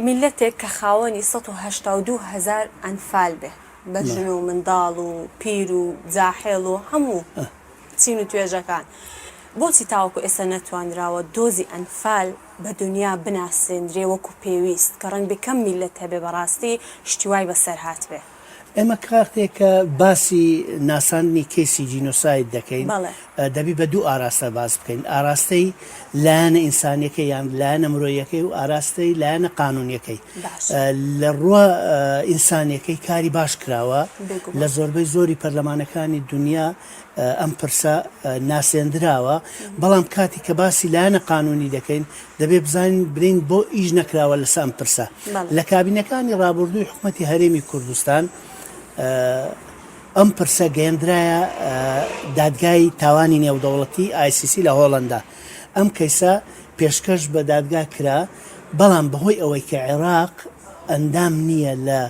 میللەتێک کە خاوەنی 182 هەزار ئەنفال بێ بە ژن و منداڵ و پیر و جاحێڵ و هەموو چین و توێژەکان بۆچی تاوەکو ئێستا نەتوانراوە دۆزی ئەنفال بە دونیا بناسێندرێ وەکو پێویست کە ڕەنگبێ کەم میللەت هەبێ بەڕاستی شتی وای بەسەر هاتبێ. ئێمە کاتێک کە باسی ناساندنی کەیسی جینۆساید دەکەین دەبی بە دوو ئاراستە باس بکەین، ئاراستەی لایەنە ئینسانیەکەی یان لایەنە مرۆییەکەی و ئاراستەی لایەنە قانونیەکەی. لە ڕووە ئینسانیەکەی کاری باش کراوە، لە زۆربەی زۆری پەرلەمانەکانی دونیا ئەم پرسە ناسێندراوە، بەڵام کاتی کە باسی لایەنە قانونی دەکەین دەبێ بزانین برین بۆ ئیش نەکراوە لەسە ئەم پرسە. لە کابینەکانی ڕابوردووی حکومەتی هەرێمی کوردستان ئەم پرسە گەیەندرایە دادگای تاوانی نێودەوڵەتی ICC لە هۆڵەندا. ئەم کەیسە پێشکەش بە دادگا کرا، بەڵام بەهۆی ئەوەی کە عێراق ئەندام نییە لە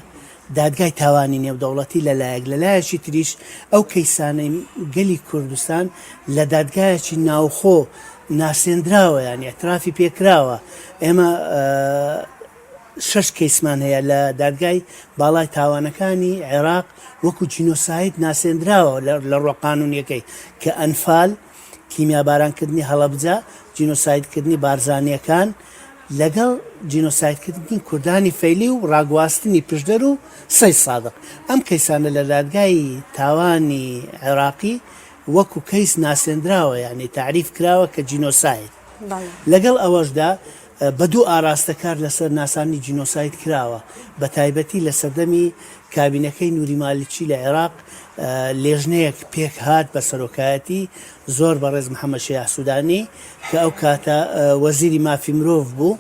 دادگای تاوانی نێودەوڵەتی لە لایەک، لە لایەکی تریش ئەو کەیسانەی گەلی کوردستان لە دادگایەکی ناوخۆ ناسێندراوە یان ئیعترافی پێکراوە، ئێمە شەش کەیسمان هەیە لە دادگای باڵای تاوانەکانی عێراق وەکو جینۆساید ناسێندراوە لە ڕووە قانونیەکەی کە ئەنفال، کیمیابارانکردنی هەڵەبجە، جینۆسایدکردنی بارزانییەکان، لەگەڵ جینۆسایدکردنی کوردانی فەیلی و ڕاگواستنی پشدەر و سەید سادق. ئەم کەیسانە لە دادگای تاوانی عێراقی وەکو کەیس ناسێندراوە یانی تەعریف کراوە کە جینۆساید. لەگەڵ ئەوەشدا بە دوو ئاراستە کار لەسەر ناساندنی جینۆساید کراوە، بەتایبەتی لە سەردەمی کابینەکەی نوری مالکی لە عێراق لێژنەیەک پێکهات بە سەرۆکایەتی زۆر بەڕێز محەمەد شیاع سودانی کە ئەو کاتە وەزیری مافی مرۆڤ بوو،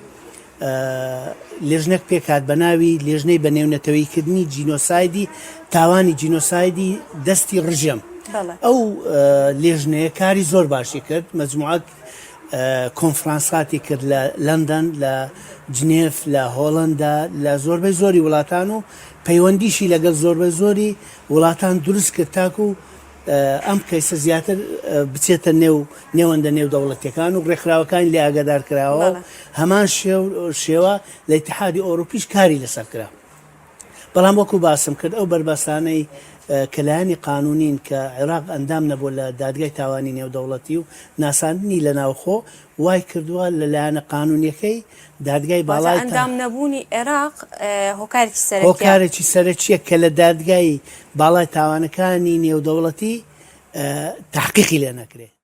لێژنەک پێکهات بە ناوی لێژنەی بە نێونەتەوەییکردنی جینۆسایدی تاوانی جینۆسایدی دەستی ڕژێم. ئەو لێژنەیە کاری زۆر باشی کرد، مەجموعەک کۆنفرانساتی کرد لە لەندەن، لە جنێف، لە هۆڵەندا، لە زۆربەی زۆری وڵاتان و پەیوەندیشی لەگەڵ زۆربەی زۆری وڵاتان دروست کرد تاکو ئەم کەیسە زیاتر بچێتە نێو نێوەندە نێودەوڵەتیەکان و ڕێکخراوەکانی لێ ئاگادار کراوە و هەمان شێوە لە ئیتحادی ئەوروپیش کاری لەسەر کرا. بەڵام وەکو باسم کرد ئەو بەربەستانەی کە لایەنی قانونین کە عێراق ئەندام نەبووە لە دادگای تاوانی نێودەوڵەتی و ناساندنی لە ناوخۆ وای کردووە لە لایەنە قانونیەکەی دادگای واتە باڵای تا ئەندام نەبوونی عێراق هۆکارێکی سەرەکیە. هۆکارێکی سەرەکیە کە لە دادگای باڵای تاوانەکانی نێودەوڵەتی تەحقیقی لێ نەکرێ.